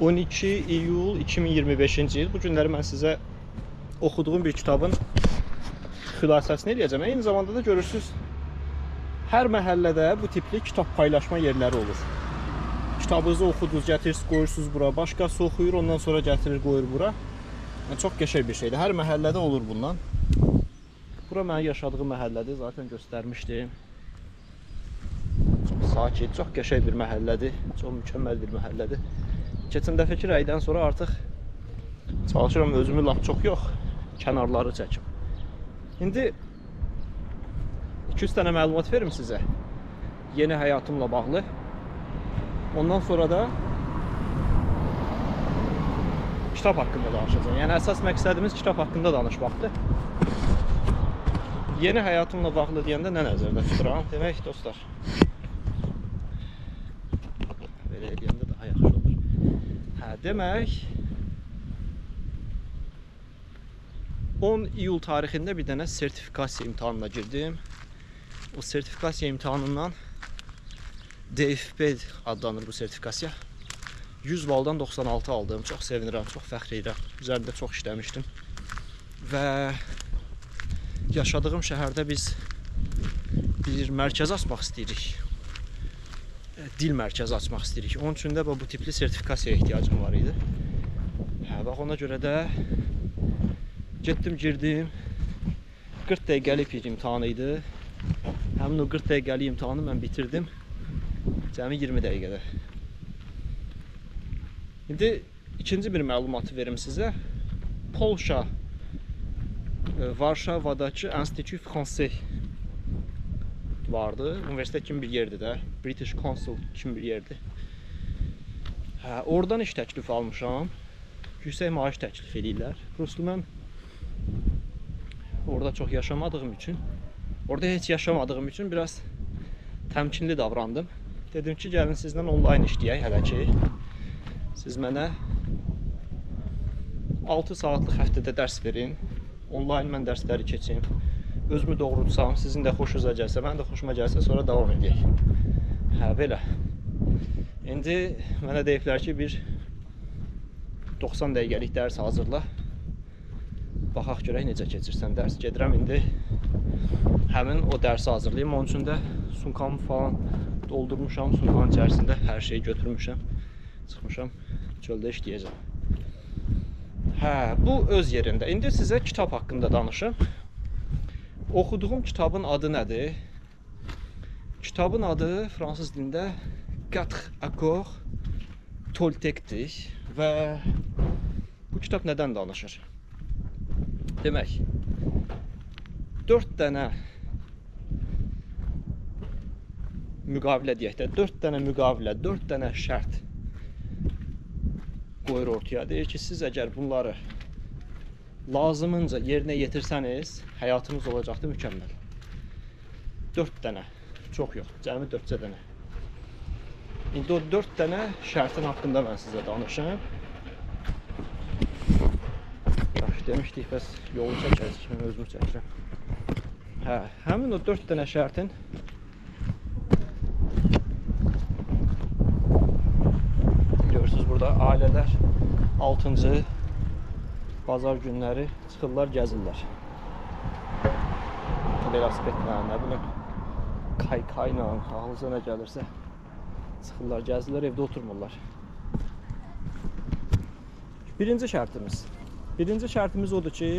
12 iyul 2025-ci il. Bu günləri mən sizə oxuduğum bir kitabın xülasəsini eləyəcəm. Eyni zamanda da görürsüz, hər məhəllədə bu tipli kitab paylaşma yerləri olur. Kitabınızı oxudunuz, gətirirsiniz, qoyursunuz bura. Başqası oxuyur, ondan sonra gətirir, qoyur bura. Yəni, çox qəşəng bir şeydir. Hər məhəllədə olur bundan. Bura mənim yaşadığım məhəllədir, zaten göstərmişdim. Çox sakit, çox qəşəng bir məhəllədir. Çox mükəmməl bir məhəllədir. Keçən dəfəki rəydən sonra artıq çalışıram özümü lap çox yox, kənarları çəkim. İndi 200 dənə məlumat verim sizə yeni həyatımla bağlı. Ondan sonra da kitab haqqında danışacağam. Yəni əsas məqsədimiz kitab haqqında danışmaqdır. Yeni həyatımla bağlı deyəndə nə nəzərdə tuturam? Demək dostlar, belə eləyəndə daha yaxşı olur. Hə, demək 10 iyul tarixində bir dənə sertifikasiya imtahanına girdim. O sertifikasiya imtahanından DFP adlanır bu sertifikasiya. 100 baldan 96 aldım. Çox sevinirəm, çox fəxr edirəm. Üzərində çox işləmişdim. Və yaşadığım şəhərdə biz bir mərkəz açmaq istəyirik. Dil mərkəzi açmaq istəyirik. Onun üçün də bu tipli sertifikasiyaya ehtiyacım var idi. Hə, bax ona görə də getdim, girdim. 40 dəqiqəlik bir imtahan idi. Həmin o 40 dəqiqəlik imtahanı mən bitirdim. Cəmi 20 dəqiqədə. İndi ikinci bir məlumatı verim sizə. Polşa, Varşavadakı Institut Français vardı. Universitet kimi bir yerdir də. British Council kimi bir yerdir. Hə, oradan iş təklifi almışam. Yüksək maaş təklif eləyirlər. Prosto mən orada çox yaşamadığım üçün, orada heç yaşamadığım üçün biraz təmkinli davrandım. Dedim ki, gəlin sizlə onlayn işləyək hələ ki. Siz mənə 6 saatlıq həftədə dərs verin. Onlayn mən dərsləri keçim. Özümü doğrultsam, sizin də xoşunuza gəlsə, mənim də xoşuma gəlsə, sonra davam edək. Hə, belə. İndi mənə deyiblər ki, bir 90 dəqiqəlik dərs hazırla. Baxaq görək necə keçirsən dərs. Gedirəm indi həmin o dərsi hazırlayım. Onun üçün də sumkamı falan doldurmuşam. Sumkanın içərisində hər şeyi götürmüşəm. Çıxmışam, çöldə işləyəcəm. Hə, bu öz yerində. İndi sizə kitab haqqında danışım. Oxuduğum kitabın adı nədir? Kitabın adı fransız dilində Quatre Accords Toltek'dir və bu kitab nədən danışır? Demək, 4 dənə müqavilə deyək də, 4 dənə müqavilə, 4 dənə şərt qoyur ortaya. Deyir ki, siz əgər bunları lazımınca yerinə yetirsəniz, həyatınız olacaqdır mükəmməl. 4 dənə, çox yox, cəmi 4 dənə. İndi o 4 dənə şərtin haqqında mən sizə danışım. Yaxşı, demişdik, bəs yolu çəkəriz ki, mən özümü çəkirəm. Hə, həmin o 4 dənə şərtin görürsünüz, burada ailələr 6-cı bazar günləri çıxırlar, gəzirlər. Velosipedlə, nə bilim, kaykayla, ağlınıza nə gəlirsə çıxırlar, gəzirlər, evdə oturmurlar. Birinci şərtimiz. Birinci şərtimiz odur ki,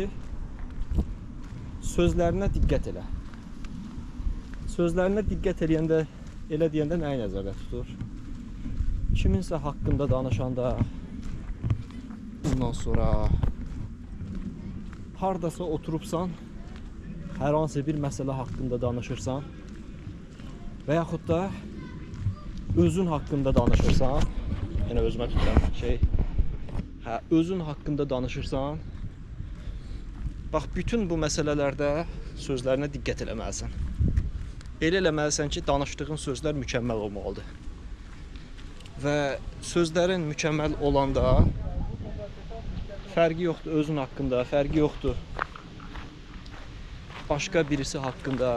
sözlərinə diqqət elə. Sözlərinə diqqət eləyəndə, elə deyəndə nəyi nəzərdə tutur? Kiminsə haqqında danışanda, bundan sonra hardasa oturubsan, hər hansı bir məsələ haqqında danışırsan və yaxud da özün haqqında danışırsan, yenə özümə tuturam şey, hə, özün haqqında danışırsan, bax, bütün bu məsələlərdə sözlərinə diqqət eləməlisən. Elə eləməlisən ki, danışdığın sözlər mükəmməl olmalıdır. Və sözlərin mükəmməl olanda fərqi yoxdur özün haqqında, fərqi yoxdur başqa birisi haqqında.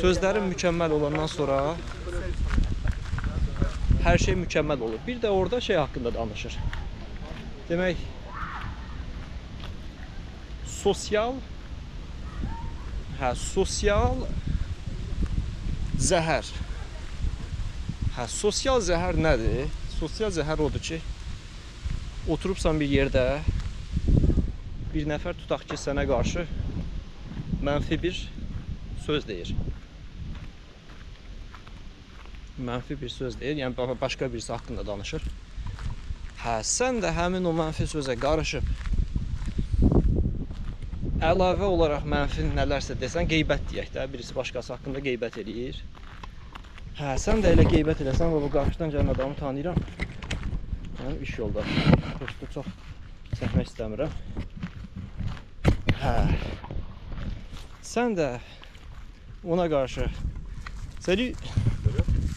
Sözlərin mükəmməl olandan sonra Hər şey mükəmməl olur. Bir də orada şey haqqında danışır. Demək, sosial sosial zəhər. Hə, sosial zəhər nədir? Sosial zəhər odur ki, oturubsan bir yerdə, bir nəfər tutaq ki, sənə qarşı mənfi bir söz deyir. Mənfi bir söz deyir, yəni başqa birisi haqqında danışır. Hə, sən də həmin o mənfi sözə qarışıb əlavə olaraq mənfi nələrsə desən, qeybət deyək də, birisi başqası haqqında qeybət eləyir. Hə, sən də elə qeybət eləsən, bu qarşıdan gələn adamı tanıyıram. Mənim iş yoldaşım. Prosto çox çəkmək istəmirəm. Hə. Sən də ona qarşı. Salut.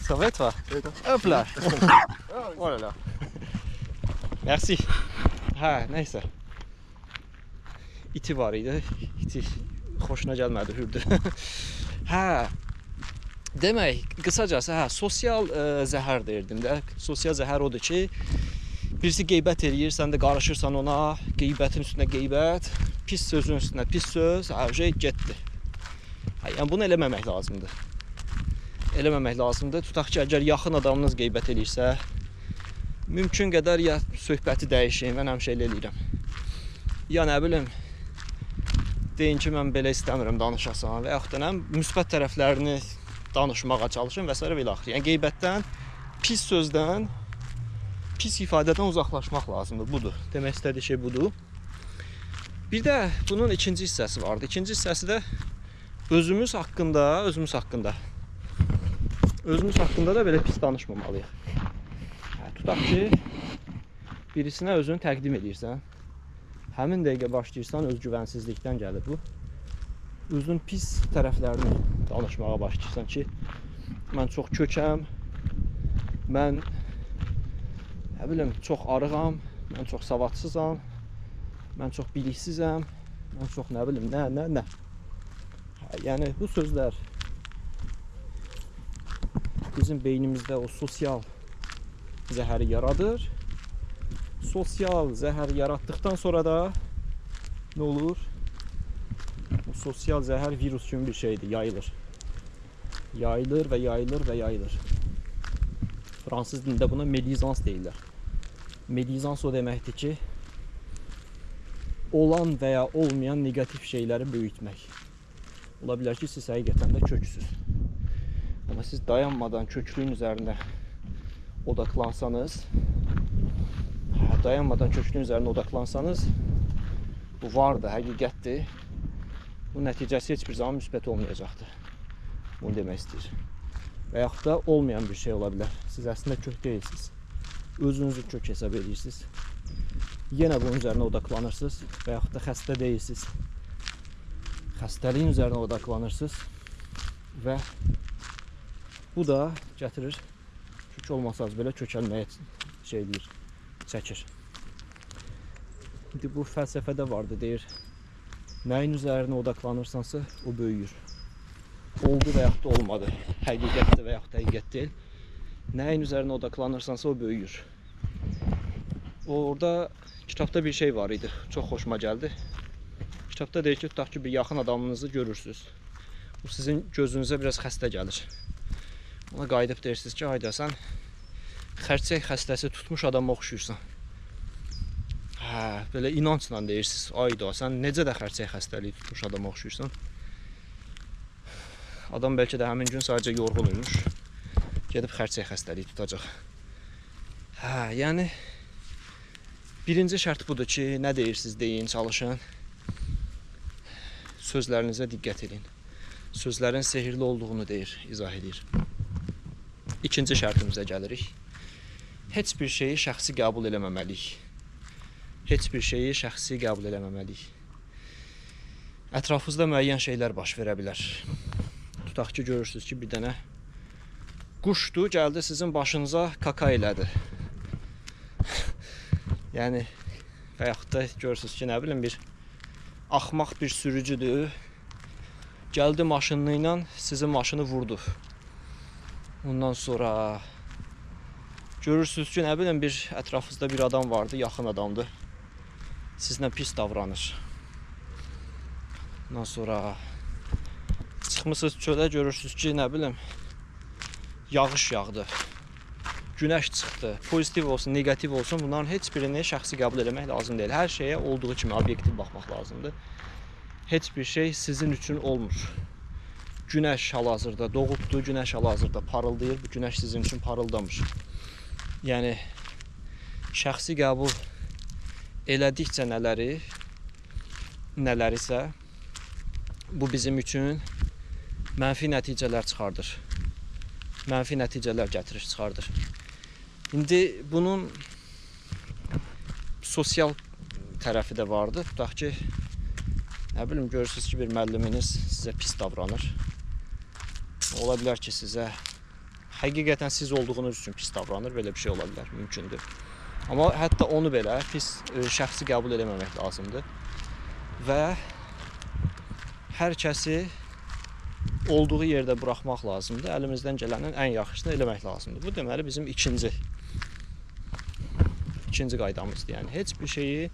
Ça va, toi? Hop là. Oh là là. Merci. Hə, nəysə. İti var idi. İti xoşuna gəlmədi, hürdü. Hə. Demək, qısacası, hə, sosial zəhər deyirdim də. Sosial zəhər odur ki, birisi qeybət eləyir, sən də qarışırsan ona, qeybətin üstünə qeybət, pis sözün üstünə pis söz, hər şey getdi. Hə, yəni bunu eləməmək lazımdır. Eləməmək lazımdır. Tutaq ki, əgər yaxın adamınız qeybət eləyirsə, mümkün qədər ya söhbəti dəyişin, mən həmişə elə eləyirəm. Ya nə bilim, deyin ki, mən belə istəmirəm danışasan və yaxud da nə müsbət tərəflərini danışmağa çalışın və s. və ilaxır. Yəni qeybətdən, pis sözdən, pis ifadədən uzaqlaşmaq lazımdır. Budur. Demək istədiyi şey budur. Bir də bunun ikinci hissəsi vardı. İkinci hissəsi də özümüz haqqında, özümüz haqqında. Özümüz haqqında da belə pis danışmamalıyıq. Hə, tutaq ki, birisinə özünü təqdim edirsən. Həmin dəqiqə başlayırsan, özgüvənsizlikdən gəlir bu. Özünün pis tərəflərini danışmağa başlayırsan ki, mən çox kökəm, mən nə bilim, çox arığam, mən çox savadsızam, mən çox biliksizəm, mən çox nə bilim, nə. Hə, yəni bu sözlər bizim beynimizdə o sosial zəhəri yaradır. Sosial zəhər yaratdıqdan sonra da nə olur? O sosial zəhər virus kimi bir şeydir, yayılır. Yayılır və yayılır və yayılır. Fransız dilində buna médisance deyirlər. Médisance o deməkdir ki, olan və ya olmayan neqativ şeyləri böyütmək. Ola bilər ki, siz həqiqətən də köksüz. Amma siz dayanmadan köklüyün üzərində odaqlansanız, dayanmadan köklüyün üzərində odaqlansanız, bu vardır, həqiqətdir. Bu nəticəsi heç bir zaman müsbət olmayacaqdır. Bunu demək istəyir. Və yaxud da olmayan bir şey ola bilər. Siz əslində kök deyilsiniz. Özünüzü kök hesab edirsiniz. Yenə bunun üzərinə odaqlanırsınız və yaxud da xəstə deyilsiniz. Xəstəliyin üzərinə odaqlanırsınız və bu da gətirir, kök olmasanız belə kökəlməyə şey deyir, çəkir. İndi bu fəlsəfədə vardı, deyir, nəyin üzərinə odaqlanırsansa o böyüyür. Oldu və yaxud da olmadı, həqiqətdir və yaxud da həqiqət deyil. Nəyin üzərinə odaqlanırsansa o böyüyür. Orada kitabda bir şey var idi, çox xoşuma gəldi. Kitabda deyir ki, tutaq ki, bir yaxın adamınızı görürsünüz. Bu sizin gözünüzə biraz xəstə gəlir. Ona qayıdıb deyirsiniz ki, hayda sən xərçəng xəstəsi tutmuş adama oxşuyursan. Hə, belə inancla deyirsiniz, ayda sən necə də xərçəng xəstəliyi tutmuş adama oxşuyursan. Adam bəlkə də həmin gün sadəcə yorğun imiş. Gedib xərçəng xəstəliyi tutacaq. Hə, yəni birinci şərt budur ki, nə deyirsiniz deyin, çalışın. Sözlərinizə diqqət edin. Sözlərin sehirli olduğunu deyir, izah edir. İkinci şərtimizə gəlirik. Heç bir şeyi şəxsi qəbul eləməməliyik. Heç bir şeyi şəxsi qəbul eləməməliyik. Ətrafınızda müəyyən şeylər baş verə bilər. Tutaq ki, görürsünüz ki, bir dənə quşdur, gəldi sizin başınıza kaka elədi. Yəni və yaxud da görürsünüz ki, nə bilim, bir axmaq bir sürücüdür. Gəldi maşını ilə sizin maşını vurdu. Ondan sonra Görürsünüz ki, nə bilim bir ətrafınızda bir adam vardı, yaxın adamdır. Sizlə pis davranır. Ondan sonra çıxmısınız çölə, görürsünüz ki, nə bilim yağış yağdı. Günəş çıxdı. Pozitiv olsun, neqativ olsun, bunların heç birini şəxsi qəbul eləmək lazım deyil. Hər şeyə olduğu kimi obyektiv baxmaq lazımdır. Heç bir şey sizin üçün olmur. Günəş hal-hazırda doğubdur, günəş hal-hazırda parıldayır. Bu günəş sizin üçün parıldamır. Yəni şəxsi qəbul elədikcə nələrisə bu bizim üçün mənfi nəticələr çıxardır. Mənfi nəticələr gətirir, çıxardır. İndi bunun sosial tərəfi də vardır. Tutaq ki, nə bilim, görürsünüz ki, bir müəlliminiz sizə pis davranır. Ola bilər ki, sizə həqiqətən siz olduğunuz üçün pis davranır. Belə bir şey ola bilər, mümkündür. Amma hətta onu belə pis şəxsi qəbul eləməmək lazımdır. Və hər kəsi olduğu yerdə buraxmaq lazımdır. Əlimizdən gələnin ən yaxşısını eləmək lazımdır. Bu deməli bizim ikinci qaydamızdır. Yəni heç bir şeyi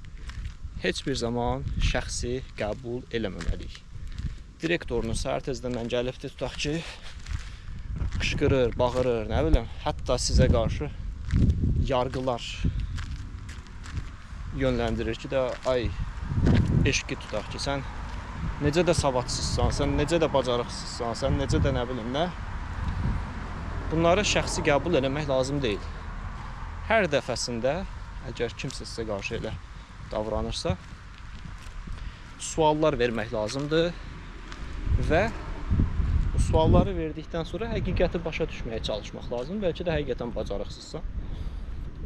heç bir zaman şəxsi qəbul eləməməliyik. Direktorunuz səhər tezdən gəlibdir, tutaq ki, qışqırır, bağırır, nə bilim, hətta sizə qarşı yargılar yönləndirir ki də, ay, eşqi tutaq ki, sən necə də savadsızsan, sən necə də bacarıqsızsan, sən necə də nə bilim nə. Bunları şəxsi qəbul eləmək lazım deyil. Hər dəfəsində, əgər kimsə sizə qarşı elə davranırsa, suallar vermək lazımdır və o sualları verdikdən sonra həqiqəti başa düşməyə çalışmaq lazımdır. Bəlkə də həqiqətən bacarıqsızsan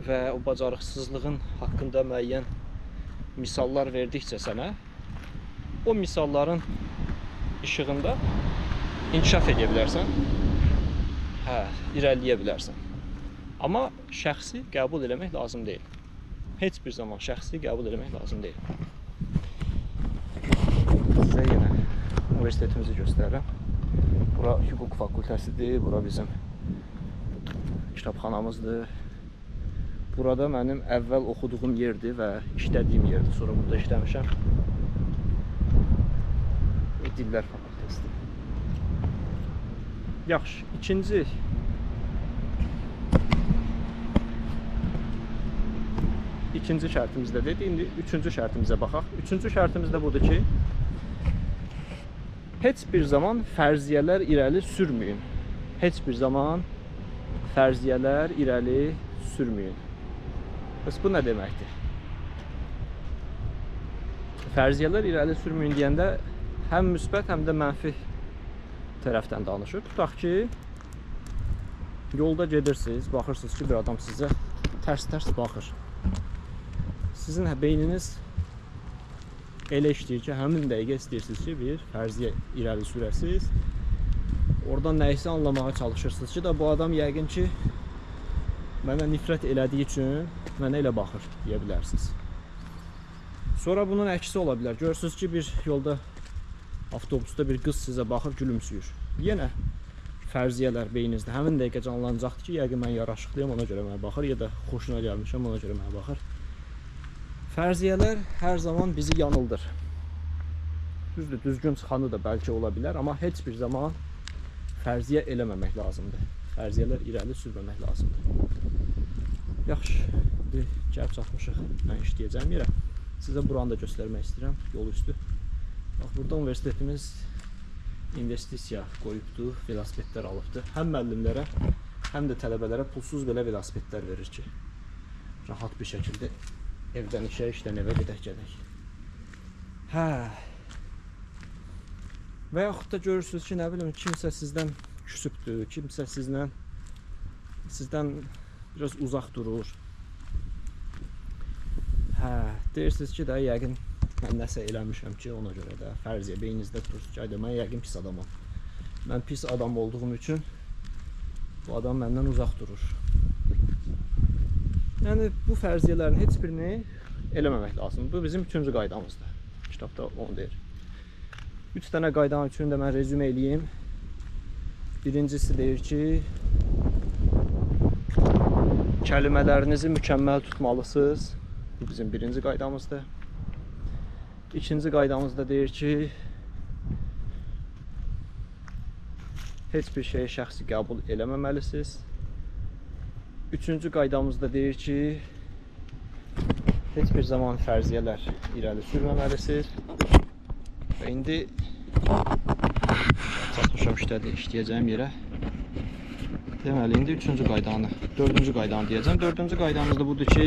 və o bacarıqsızlığın haqqında müəyyən misallar verdikcə sənə, o misalların işığında inkişaf edə bilərsən, hə, irəliləyə bilərsən. Amma şəxsi qəbul eləmək lazım deyil. Heç bir zaman şəxsi qəbul eləmək lazım deyil. Sizə yenə universitetimizi göstərirəm. Bura hüquq fakültəsidir, bura bizim kitabxanamızdır. Burada mənim əvvəl oxuduğum yerdir və işlədiyim yerdir. Sonra burada işləmişəm. Dillər fakültəsidir. Yaxşı, ikinci şərtimiz də dedi. İndi üçüncü şərtimizə baxaq. Üçüncü şərtimiz də budur ki, heç bir zaman fərziyyələr irəli sürməyin. Heç bir zaman fərziyyələr irəli sürməyin. Bəs bu nə deməkdir? Fərziyyələr irəli sürməyin deyəndə həm müsbət, həm də mənfi tərəfdən danışır. Tutaq ki, yolda gedirsiniz, baxırsınız ki, bir adam sizə tərs-tərs baxır. Sizin beyniniz elə işləyir ki, həmin dəqiqə istəyirsiniz ki, bir fərziyyə irəli sürəsiniz. Oradan nəyisə anlamağa çalışırsınız ki, da bu adam yəqin ki, mənə nifrət elədiyi üçün mənə elə baxır deyə bilərsiniz. Sonra bunun əksi ola bilər. Görürsünüz ki, bir yolda avtobusda bir qız sizə baxır, gülümsüyür. Yenə fərziyyələr beyninizdə həmin dəqiqə canlanacaqdır ki, yəqin mən yaraşıqlıyam, ona görə mənə baxır, ya da xoşuna gəlmişəm, ona görə mənə baxır. Fərziyyələr hər zaman bizi yanıldır. Düzdür, düzgün çıxanı da bəlkə ola bilər, amma heç bir zaman fərziyyə eləməmək lazımdır. Fərziyyələr irəli sürməmək lazımdır. Yaxşı, indi gəlib çatmışıq mən işləyəcəyim yerə. Sizə buranı da göstərmək istəyirəm, yol üstü. Bax, burada universitetimiz investisiya qoyubdur, velosipedlər alıbdır. Həm müəllimlərə, həm də tələbələrə pulsuz belə velosipedlər verir ki, rahat bir şəkildə evdən işə, işdən evə gedək gələk. Hə. Və yaxud da görürsünüz ki, nə bilim, kimsə sizdən küsübdür, kimsə sizdən biraz uzaq durur. Hə, deyirsiniz ki, də yəqin mən nəsə eləmişəm ki, ona görə də fərziyyə beyninizdə tutursunuz ki, ayda mən yəqin pis adamam. Mən pis adam olduğum üçün bu adam məndən uzaq durur. Yəni bu fərziyyələrin heç birini eləməmək lazımdır. Bu bizim üçüncü qaydamızdır. Kitabda onu deyir. 3 dənə qaydanın üçünü də mən rezümə eləyim. Birincisi deyir ki, Kəlmələrinizi mükəmməl tutmalısınız. Bu bizim birinci qaydamızdır. İkinci qaydamız da deyir ki, heç bir şeyi şəxsi qəbul eləməməlisiniz. Üçüncü qaydamız da deyir ki, heç bir zaman fərziyyələr irəli sürməməlisiniz. Və indi çatmışam işləyəcəyim yerə. Deməli, indi üçüncü qaydanı, dördüncü qaydanı deyəcəm. Dördüncü qaydamız da budur ki,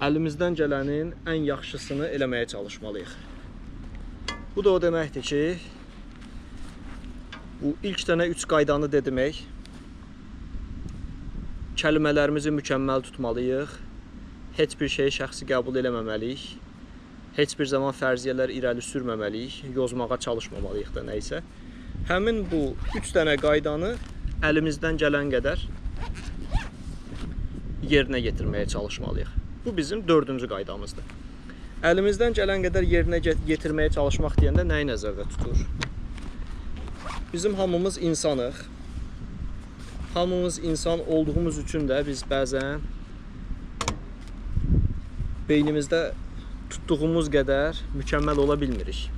əlimizdən gələnin ən yaxşısını eləməyə çalışmalıyıq. Bu da o deməkdir ki, bu ilk dənə 3 qaydanı demək, kəlmələrimizi mükəmməl tutmalıyıq, heç bir şeyi şəxsi qəbul eləməməliyik, heç bir zaman fərziyyələr irəli sürməməliyik, yozmağa çalışmamalıyıq da nə isə. Həmin bu 3 dənə qaydanı əlimizdən gələn qədər yerinə yetirməyə çalışmalıyıq. Bu bizim dördüncü qaydamızdır. Əlimizdən gələn qədər yerinə yetirməyə çalışmaq deyəndə nəyi nəzərdə tutur? Bizim hamımız insanıq. Hamımız insan olduğumuz üçün də biz bəzən beynimizdə tutduğumuz qədər mükəmməl ola bilmirik.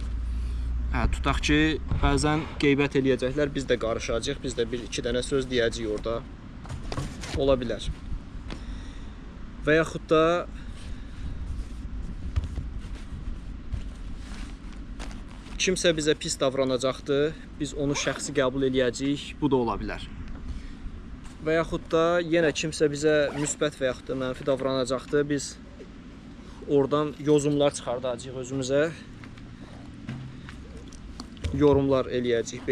Hə, tutaq ki, bəzən qeybət eləyəcəklər, biz də qarışacağıq, biz də bir-iki dənə söz deyəcəyik orada. Ola bilər. Və yaxud da kimsə bizə pis davranacaqdır, biz onu şəxsi qəbul eləyəcəyik, bu da ola bilər. Və yaxud da yenə kimsə bizə müsbət və yaxud da mənfi davranacaqdır, biz oradan yozumlar çıxardacağıq özümüzə, yorumlar eləyəcəyik.